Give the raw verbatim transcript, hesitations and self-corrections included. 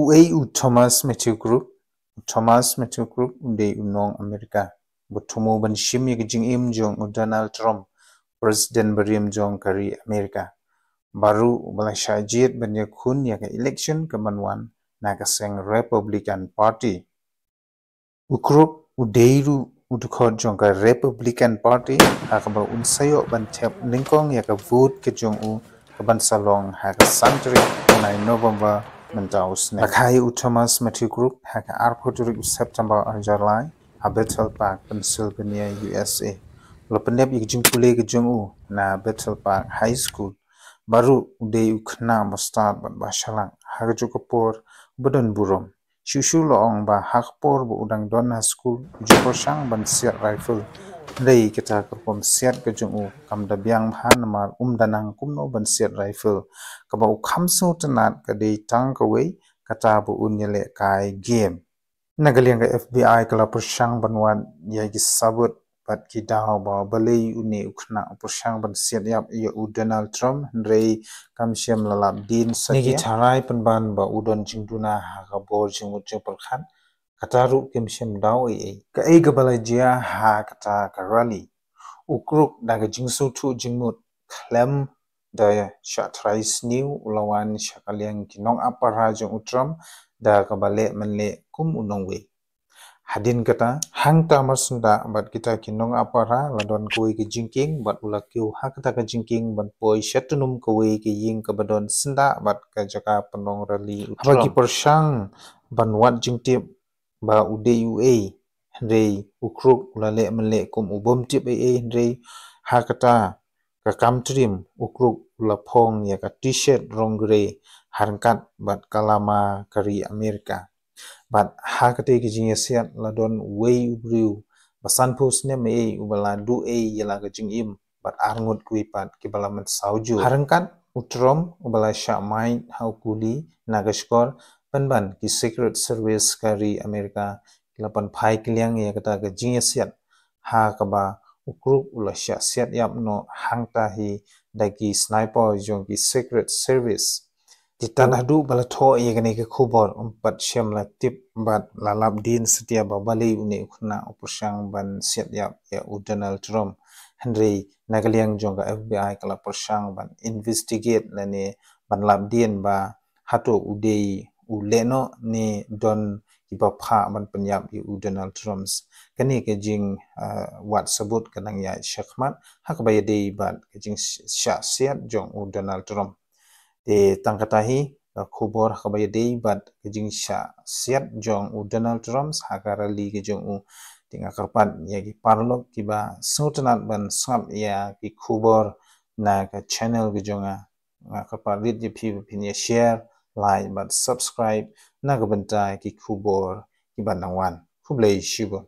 U ei u Thomas Matthew Crook? U Thomas Matthew Crook u dei u nong Amerika ba thmu ban shim ïa ka jingim jong u Donald Trump, President barim jong ka ri Amerika. Baroh u ba la shah jied ban ïakhun ïa ka election ka ban wan na ka seng Republican Party. U Crook u dei ruh u dkhot jong ka Republican Party, ha kaba un sa ïoh ban thep nyngkong ïa ka vote ka jong u ka ban sa long ha ka san tarik u bnai November mynta u snem. La kha ïa u Thomas Matthew Crook ha ka arphew tarik u September arhajar lai ha Bethel Park, Pennsylvania, U S A. La pyndep ïa ka jingpule ka jong u na Bethel Park High School. Baroh u dei u khynnah ba stad bad ba shalak ha kajuh ka por ba don burom. Shuh shuh la ong ba ha ka por ba u dang don ha skul u ju pyrshang ban siat rifle. Hynrei kata ka rukom siat ka jong u kam da biang bha namar um da nang kumno ban siat rifle. Kaba u kham sngewtynnad ka dei tang kawei, kata ba un ïalehkai game. Na ka liang ka F B I ka la pyrshang ban wad ïa ki sabut bad ki daw ba balei une u khynnah u pyrshang ban siat ïap ïa u Donald Trump, hynrei kam shym la lap dien satia. Ne ki tharai pynban ba u don jingduna ha ka bor jingmut jingpyrkhat, kata ruh kim shym daw ei ei. Kaei kaba la jia ha kata ka rally? U Crook da ka jingsngewthuh jingmut khlem da shah trai sniew u la wan sha ka liang ki nongap para jong u Trump da kaba leh mynleh kum u nongwei. Hadien kata, hangta mar syndah bad kita ki nongap para la don kawei ka jingkieng bad u la kiew ha kata ka jingkieng ban poi sha tnum kawei ka ïing kaba don syndah bad ka jaka pynlong rally u Trump. Haba ki pyrshang ban wad jingtip ba u dei u ei, hynrei u Crook u la leh mynleh kum u bym tip ei ei, hynrei ha kata ka kam triem u Crook u la phong ïa ka T-shirt rong grey ha ryngkat bad ka lama ka ri Amerika. Bad ha katei ka jingïasiat la don uwei u briew ba sanphew snem ei ei uba la duh ei ïa la ka jingim bad arngut kiwei pat kiba la mynsaw jur. Ha ryngkat u Trump uba la shah mait ha u kuli na ka shkor pynban ki Secret Service ka ri Amerika ki la pynphai kylliang ïa kata ka jingïasiat ha kaba u Crook u la shah siat ïap noh hangta hi da ki sniper jong ki Secret Service. Te tad haduh ba la thoh ïa kane ka khubor ym pat shym la tip bad la lap dien satia ba balei une u khynnah u pyrshang ban siat ïap ïa u Donald Trump. Hynrei na ka liang jong ka F B I ka la pyrshang ban investigate lane ban lap dien ba hato u dei u lehnoh ne don kiba phah ban pynïap ïa u Donald Trump. Kane ka jing, ah, wad sabut ka nang ïaid shakhmat ha kaba ïadei bad ka jingshah siat jong u Donald Trump. Te tang kata hi ka khubor ha kaba ïadei bad ka jingshah siat jong u Donald Trump ha ka rally ka jong u. Te nga kyrpad ïa ki paralok kiba sngewtynnad ban sngap ïa ki khubor na ka channel ka jong nga, nga kyrpad rit ïa phi ba phin ïa share, like bad subscribe na ka bynta ki khubor kiba nang wan. Khublei shibun.